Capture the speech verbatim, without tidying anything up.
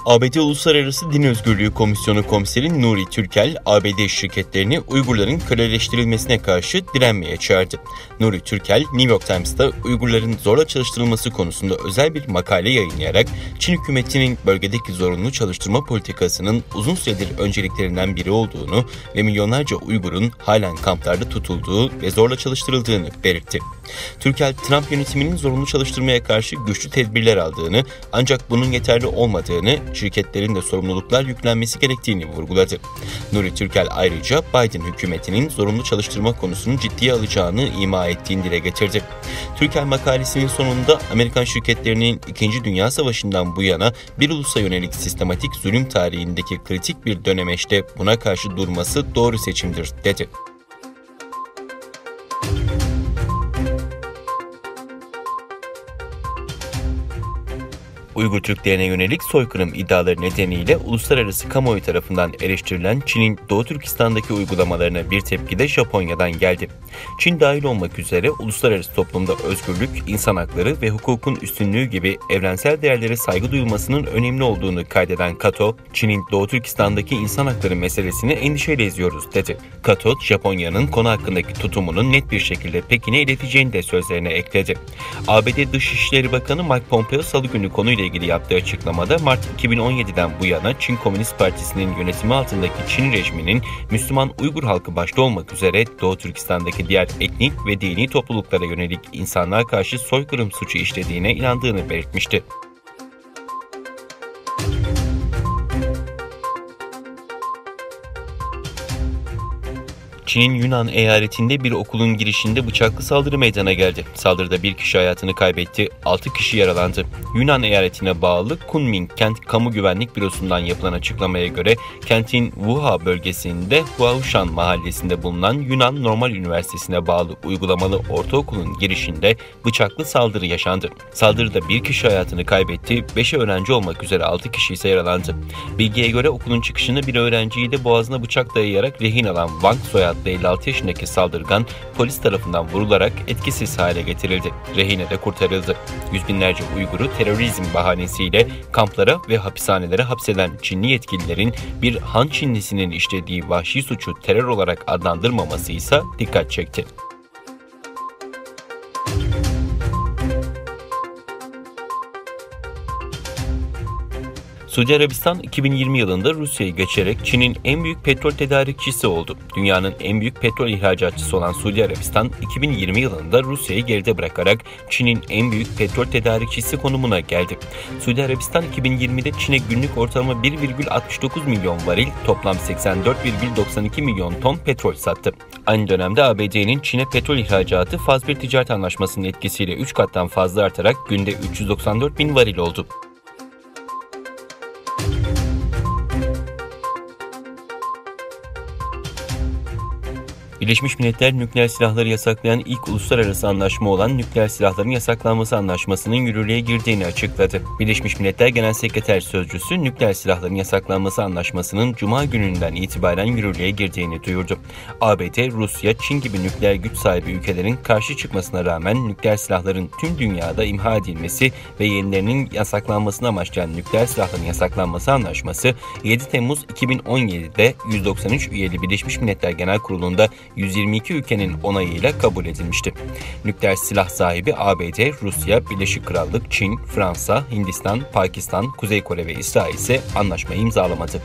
A B D Uluslararası Din Özgürlüğü Komisyonu Komiseri Nuri Türkel, A B D şirketlerini Uygurların köleleştirilmesine karşı direnmeye çağırdı. Nuri Türkel, New York Times'ta Uygurların zorla çalıştırılması konusunda özel bir makale yayınlayarak Çin hükümetinin bölgedeki zorunlu çalıştırma politikasının uzun süredir önceliklerinden biri olduğunu ve milyonlarca Uygur'un halen kamplarda tutulduğu ve zorla çalıştırıldığını belirtti. Türkel, Trump yönetiminin zorunlu çalıştırmaya karşı güçlü tedbirler aldığını, ancak bunun yeterli olmadığını, şirketlerin de sorumluluklar yüklenmesi gerektiğini vurguladı. Nuri Türkel ayrıca Biden hükümetinin zorunlu çalıştırma konusunu ciddiye alacağını ima ettiğini dile getirdi. Türkel makalesinin sonunda Amerikan şirketlerinin İkinci Dünya Savaşı'ndan bu yana bir ulusa yönelik sistematik zulüm tarihindeki kritik bir dönemeçte buna karşı durması doğru seçimdir, dedi. Uygur Türklerine yönelik soykırım iddiaları nedeniyle uluslararası kamuoyu tarafından eleştirilen Çin'in Doğu Türkistan'daki uygulamalarına bir tepki de Japonya'dan geldi. Çin dahil olmak üzere uluslararası toplumda özgürlük, insan hakları ve hukukun üstünlüğü gibi evrensel değerlere saygı duyulmasının önemli olduğunu kaydeden Kato, "Çin'in Doğu Türkistan'daki insan hakları meselesini endişeyle izliyoruz," dedi. Kato, Japonya'nın konu hakkındaki tutumunun net bir şekilde Pekin'e ileteceğini de sözlerine ekledi. A B D Dışişleri Bakanı Mike Pompeo Salı günü konuyla ilgili yaptığı açıklamada Mart iki bin on yediden bu yana Çin Komünist Partisi'nin yönetimi altındaki Çin rejiminin Müslüman Uygur halkı başta olmak üzere Doğu Türkistan'daki diğer etnik ve dini topluluklara yönelik insanlığa karşı soykırım suçu işlediğine inandığını belirtmişti. Çin'in Yunnan eyaletinde bir okulun girişinde bıçaklı saldırı meydana geldi. Saldırıda bir kişi hayatını kaybetti, altı kişi yaralandı. Yunnan eyaletine bağlı Kunming kent kamu güvenlik bürosundan yapılan açıklamaya göre kentin Wuha bölgesinde Huaoshan mahallesinde bulunan Yunan Normal Üniversitesi'ne bağlı uygulamalı ortaokulun girişinde bıçaklı saldırı yaşandı. Saldırıda bir kişi hayatını kaybetti, beşi öğrenci olmak üzere altı kişi ise yaralandı. Bilgiye göre okulun çıkışında bir öğrenciyi de boğazına bıçak dayayarak rehin alan Wang soyadlı elli altı yaşındaki saldırgan polis tarafından vurularak etkisiz hale getirildi. Rehine de kurtarıldı. Yüz binlerce Uygur'u terörizm bahanesiyle kamplara ve hapishanelere hapseden Çinli yetkililerin bir Han Çinlisinin işlediği vahşi suçu terör olarak adlandırmaması ise dikkat çekti. Suudi Arabistan iki bin yirmi yılında Rusya'yı geçerek Çin'in en büyük petrol tedarikçisi oldu. Dünyanın en büyük petrol ihracatçısı olan Suudi Arabistan iki bin yirmi yılında Rusya'yı geride bırakarak Çin'in en büyük petrol tedarikçisi konumuna geldi. Suudi Arabistan iki bin yirmide Çin'e günlük ortalama bir virgül altmış dokuz milyon varil, toplam seksen dört virgül doksan iki milyon ton petrol sattı. Aynı dönemde A B D'nin Çin'e petrol ihracatı faz bir ticaret anlaşmasının etkisiyle üç kattan fazla artarak günde üç yüz doksan dört bin varil oldu. Birleşmiş Milletler nükleer silahları yasaklayan ilk uluslararası anlaşma olan nükleer silahların yasaklanması anlaşmasının yürürlüğe girdiğini açıkladı. Birleşmiş Milletler Genel Sekreter Sözcüsü nükleer silahların yasaklanması anlaşmasının Cuma gününden itibaren yürürlüğe girdiğini duyurdu. A B D, Rusya, Çin gibi nükleer güç sahibi ülkelerin karşı çıkmasına rağmen nükleer silahların tüm dünyada imha edilmesi ve yenilerinin yasaklanmasını amaçlayan nükleer silahların yasaklanması anlaşması yedi Temmuz iki bin on yedide yüz doksan üç üyeli Birleşmiş Milletler Genel Kurulu'nda yüz yirmi iki ülkenin onayıyla kabul edilmişti. Nükleer silah sahibi A B D, Rusya, Birleşik Krallık, Çin, Fransa, Hindistan, Pakistan, Kuzey Kore ve İsrail ise anlaşmayı imzalamadı.